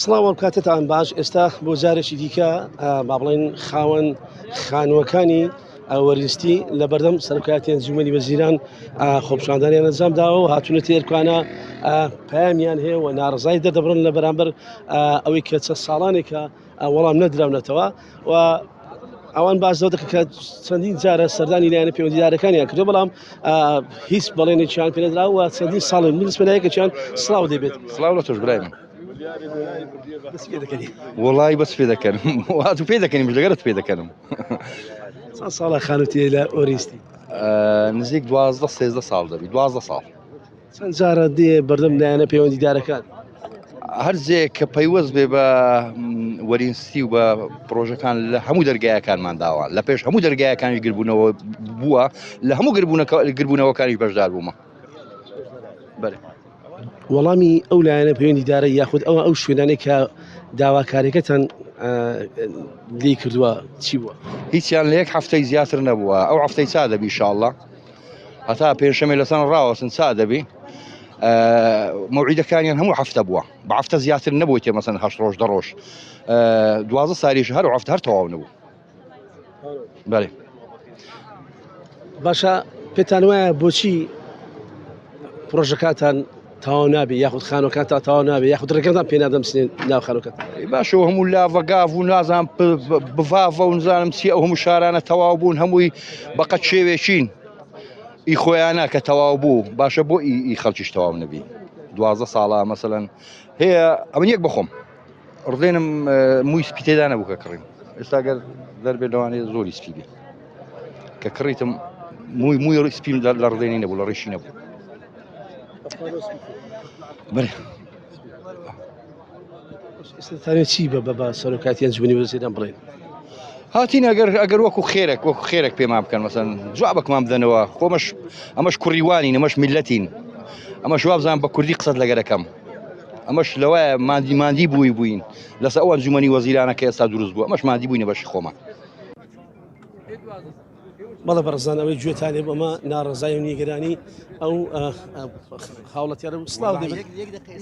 سڵاو ئەم کاتەتان باش ئێستا بۆ جارێکی دیکە با بڵێن خاوەن خانووەکانی وەرینستی لە بەردەم سەرکاتی ئەنجومەنی وەزیران خۆپشاندانیان ئەنجام داوە و هاتوونەتە ئێرکانە پەیامیان هەیە و ناڕزای دەردەبڕن لە بەرامبەر ئەوەی کە چەند ساڵانێکە وەڵام نەدراونەتەوە و ئەوان باس لەوە دەکەن کە چەندین جارە سەردانی لایەنە پەیوەندیدارەکانیان کردو بەڵام هیچ بەڵێنێکیان پێنەدراوە و چەندین ساڵ من سپێنایەکەیان سڵاو دەبێت. سڵاو لە تۆش برای من. وڵی بەس پێ دەکەن وات پێ دەکەنیم لەگەرت پێ دەکەنم. چەند ساڵە خانووتی لە ئۆریستی؟ نزیک 12 13 ساڵ دەبی 12 ساڵ. چەند جارە دێ بەردەم لایەنە پەیوەندیدارەکان؟ هەر جێ کە پەیوەست بێ بە وەرینستی و بە پرۆژەکان لە هەموو دەرگایەکانمان داوە لە پێش هەموو دەرگایەکانی گربوونەوە بووە لە هەموو گربوونەوەکانی بەشدار بوومە. بەێ. وەڵامی ئەو لایەنە پەیوەندیدارە یاخود ئەوە ئەو شوێنانەی کە داواکاریەکەتان لێی کردووە چی بووە؟ هیچیان لە یەک هەفتەی زیاتر نەبووە ئەو هەفتەی چا دەبی شاءاللە هەتا پێنجشەمێ لەسەر ڕاوەستن چا دەبی مەوعیدەکانیان هەموو هەفتە بووە بە هەفتە زیاتر نەبووی تێ مەسەن هەشت ڕۆژ دە ڕۆژ 12 ساریش هەر هەفتە هەر تەواو نەبوو بەێ باشە پێتان وایە بۆچی پرۆژەکاتان تەواو نابێ یاخود خانوەکان تا تەواو نابێ یاخود ڕێگەتان پێ نادەم بچنە ناو خانوەکەت باشە هەموو لاڤەگاڤ و نازان بڤاڤە و نزانم چی ئەو هەموو شارانە تەواو بوون هەمووی بەقەت شێوێکین ئی خۆیانە کە تەواو بوو باشە بۆ ئی خەڵکیش تەواو نەبی 12 ساڵە مەسەەن هەیە ئەمن یەک بخۆم ڕدێنم مووی سپی تێدا نەبوو کە کڕیم ئێستا گەر دەربێت لەوانەیە زۆری سپی بێ کە کڕیتم مووی مووی سپیم لە ڕدێنی نەبوو لە ڕیشی نەبوو بەێ ئێستا چی بە بە سەرۆکاتی ئەنجومەنی وەزیران بڵێن هاتین ئەگەر ئەگەر وەکو خێرێک وەکو خێرێک پێمان بکەن مەسەن جوابێکمان بدەنەوە خۆمەش ئەمەش کوڕیوانین ئەمەش میلەتین ئەمەش وابزان بە کوردی قسەت لەگەرەکەم ئەمەش لەوایە مادی مادی بووی بووین لەسەر ئەو ئەنجومەنی وەزیرانە کە ئێستا دروست بوو ئەمەش مادی بووینە بەشی خۆمان. بەڵێ بەڕێزان ئەوەی گوێتان لێ بوو ئەمە ناڕەزایی و نیگەرانی ئەو هاوڵاتیانە بوو. سڵاو دەبێت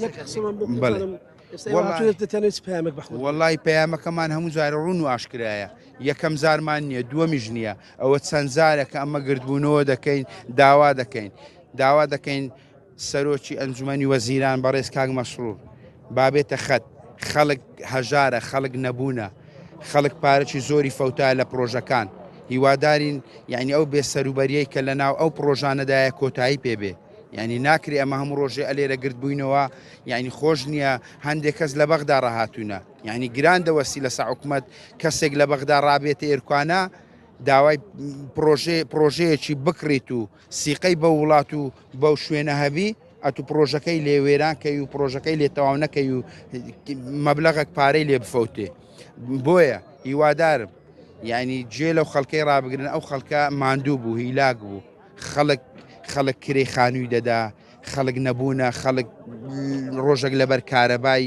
یەک قسەمان بۆ بەڵێ. بزانم ئێستا ئێوە هاتوونەتە دەتانەوێت چ پەیامێک بە خۆت وەڵی پەیامەکەمان هەموو جارە ڕوون و ئاشکرایە یەکەم جارمان نییە دووەمیش نییە ئەوە چەند جارە کە ئەمە گردبوونەوە دەکەین داوا دەکەین داوا دەکەین سەرۆکی ئەنجومەنی وەزیران بەڕێز کاک مەسرور با بێتە خەت، خەڵک هەژارە، خەڵک نەبوونە، خەڵک پارەکی زۆری فەوتایە لە پڕۆژەکان، هیوادارین یانی ئەو بێ سەروبەریەی کە لەناو ئەو پڕۆژانەدایە کۆتایی پێ بێ، یانی ناکرێ ئەمە هەموو ڕۆژێ ئەلێرە گرد بووینەوە، یانی خۆش نییە هەندێک کەس لە بەغدا ڕاهاتوونە، یانی گران دەوەستی لەسە حکومەت کەسێک لە بەغدا ڕابێتە ئێرکانە داوای پڕۆژێ پڕۆژەیەکی بکڕیت و سیقەی بەو وڵات و بەو شوێنە هەبی ئەتو پڕۆژەکەی لێ وێران کەی و پڕۆژەکەی لێ تەواو نەکەی و مەبلەغەک پارەی لێ بفەوتێ بۆیە هیوادارم یعنی جێ لەو خەڵکەی ڕابگرن ئەو خەڵکە ماندوو بوو هیلاک بوو خەڵک خەڵک کرێی خانووی دەدا خەڵک نەبوونە خەڵک ڕۆژێک لەبەر کارەبای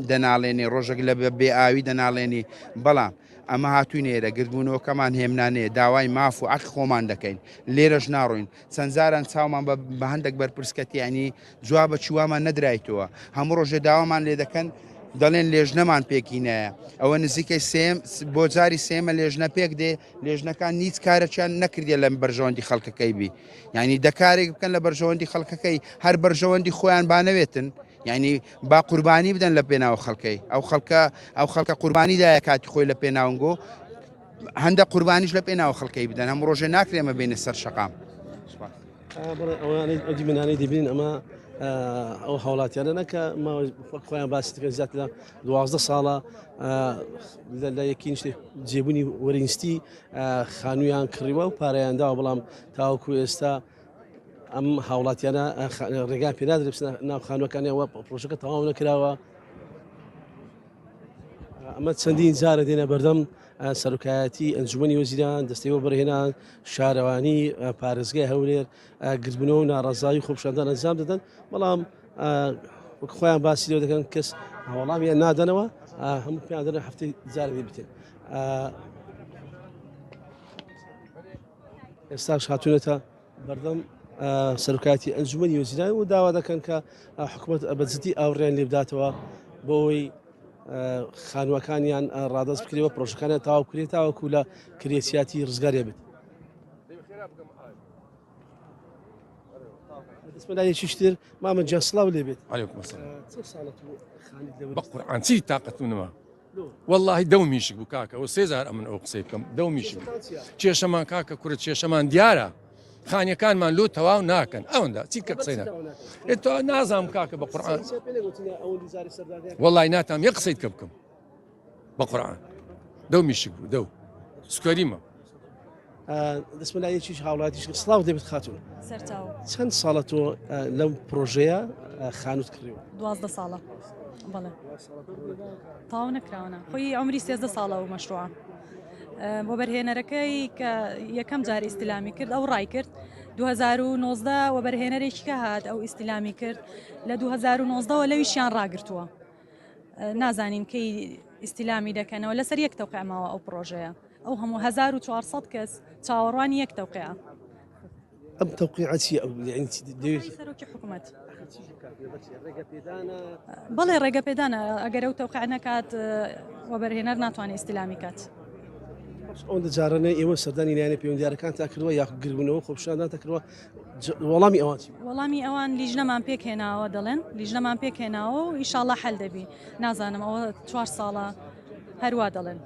دەناڵێنێ ڕۆژێک لە بێ ئاوی دەناڵێنی بەڵام ئەمە هاتووین ئێرە، گردبوونەوەکەمان هێمنانەیە، داوای ماف و عەقی خۆمان دەکەین، لێرەش ناڕۆین، چەند جاران چاومان بە بە هەندێک بەرپرس کەت یانی جوابەکی وامان نەدرایتەوە، هەموو ڕۆژێ داوامان لێ دەکەن دەڵێن لێژنەمان پێکینایە، ئەوە نزیکەی سێم بۆ جاری سێمە لێژنە پێک دێ، لێژنەکان هیچ کارەکیان نەکردیە لە بەرژەوەندی خەڵکەکەی بی، یانی دە کارێک بکەن لە بەرژەوەندی خەڵکەکەی، هەر بەرژەوەندی خۆیان با نەوێتن. یانی با قوربانی بدەن لە پێناو خەڵکەی ئەو خەڵکە ئەو خەڵکە قوربانی دایە کاتی خۆی لە پێناونگۆ هەندە قوربانیش لە پێناو خەڵکەی بدەن هەم ڕۆژێ ناکرێمە بینە سەر شەقام ئەوانەی ئەو دیمەنانەی دەبینین ئەمە ئەو هاوڵاتیانە نەکە خۆیان باسی دەکەن زیاتر لە 12 ساڵە لە یەکین جێبوونی وەرینستی خانوویان کڕیوە و پارەیان داوە بەڵام تاوەکو ئێستا ئەم هاوڵاتیانە ڕێگان پێنادرێت بچنە ناو خانووەکانیان پرۆژەکە تەواو نەکراوە ئەمە چەندین جارە دێنە بەردەم سەرۆکایەتی ئەنجومی وەزیران دەستەوە بەرهێنان شارەوانی پارێزگای هەولێر گرتبوونەوە و ناڕەزایی خۆپشاندان ئەنجام دەدەن بەڵام وەک خۆیان باسی لێ دەکەن کەس هەواڵامیان نادەنەوە هەموو پێیان دەڵێن هەفتەی جارێک بتێن ئێستاش هاتوونەتە بەردەم سەرۆکایەتی ئەنجومەنی وەزیران و داوا دەکەن کە حکوومەت بە جدی ئاوڕیان لێ بداتەوە بۆ ئەوەی خانووەکانیان ڕادەست بکرێەوە پرۆژەکانیان تەواو بکرێت تاوەکو لە کرێچیاتی ڕزگاریان بێت. دەستمەلایەکیشتر مامە گیان سڵاو لێ بێت. عەلەیکم السلام. چەند ساڵە تۆ خانیت لەوە؟ بە قورعان چی تاقەتم نەما. وەڵاهی دەو میشک بوو کاکە ئەوە سێزار ئەمن ئەو قسەی بکەم دەو میشک کێشەمان کاکە کورە کێشەمان دیارە خانیەکانمان لۆ تەواو ناکەن ئەوەندا چی کە قسەی ناکەن تۆ نازانم کاکە بە قورعان وەڵی ناتام یە قسەیت کە بکەم بە قورعان دەو میشک بوو دەو سکەریمە دەستمە لای یەکیش هاوڵاتیش سڵاو دەبێت خاتون سەرچاو چەند ساڵە تۆ لەم پرۆژەیە خانوت کڕیوە؟ دوازدە ساڵە بەڵێ تاو نەکراونە خۆی عمری سێزدە ساڵە و مەشروعە بۆ بەرهێنەرەکەی کە یەکەم جار ئیسلامی کرد ئەو ڕای کرد 2019 وەبەرهێنەرێکی کە هات ئەو ئیسلامی کرد لە 2019ەوە لەویشیان ڕاگرتووە نازانین کەی ئیسلامی دەکەنەوە لەسەر یەک تەوقع ماوە ئەو پرۆژەیە ئەو هەموو 1400 کەس چاوەڕوانی یەک تەوقیعە. ئەم تەوقیعە چییە؟ ئەو یعنی چی دەوێت؟ سەرۆکی حکوومەت. بەڵێ ڕێگە پێدانە ئەگەر ئەو تەوقع نەکات وەبەرهێنەر ناتوانێت ئیستلامی کات. ئەوەندە جارانە ئێوە سەردانی لایەنە پەیوەندیدارەکانتان کردووە یاخود گربوونەوە خۆپیشاندانتان کردووە وەڵامی ئەوان چی وەڵامی ئەوان لیژنەمان پێکهێناوە دەڵێن لیژنەمان پێکهێناوە و ئیشاڵا حەل دەبی نازانم ئەوە چوار ساڵە هەروا دەڵێن.